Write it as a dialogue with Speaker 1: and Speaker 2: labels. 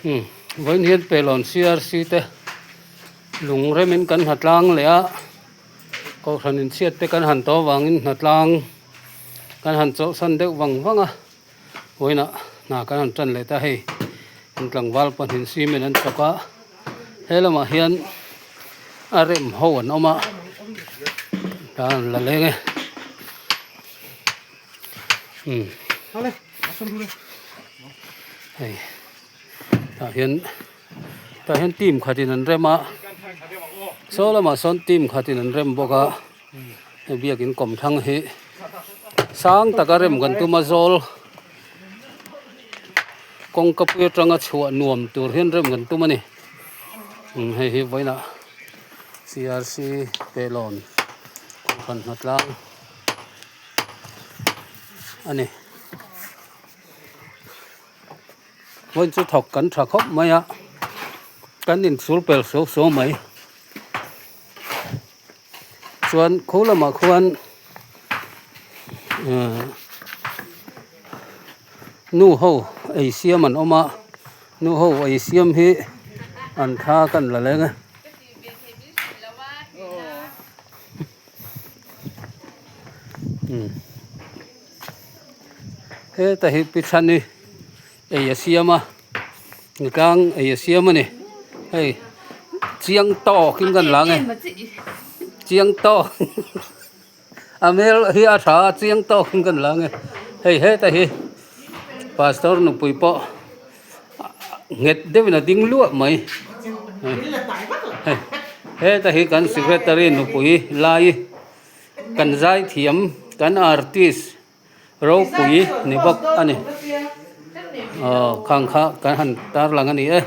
Speaker 1: Umm vawiin hian Pelawn CRC te lung remin kan hnatlang leh a, Kohhran inchhiat te kan han tawh avangin hnatlang kan han chawlhsan deuh vang vang a, vawiinah hna kan han tan leh ta hei an tlangval pahnih cement an chawk a, he lamah hian a rem ho an awm a, tan an la leng e. Umm hei tah hian tah hian team khatin an rem a saw lamah sawn team khatin an rem bawk a hei biakin kawmthlang hi sang taka rem kan tum a zawl kawngka pui atanga chhuah nuam tur hian rem kan tum a ni umm hei hi vawiinah C R C pelawn kohhran hnatlang. a ni vawiin chu thawk kan tha khawp mai a kan inchhur pel suau suau mai chuan khu lamah khuan ehh nu ho ei siam an awm a nu ho ei siam hi an thla kan la leng e. Heta hi pi thlan hi ei a siam a nutlang ei a siam a ni hei chiang tawk in kan lang e chiang tawk a hmel hi a tha a chiang tawk in kan lang e hei heta hi pastor nupui pawh nghet deuhin a ding luah mai heta hi kan secretary nupui lai kan zai thiam kan artist ropui ni bawk a ni aw khang kha kan han tarlang a ni e.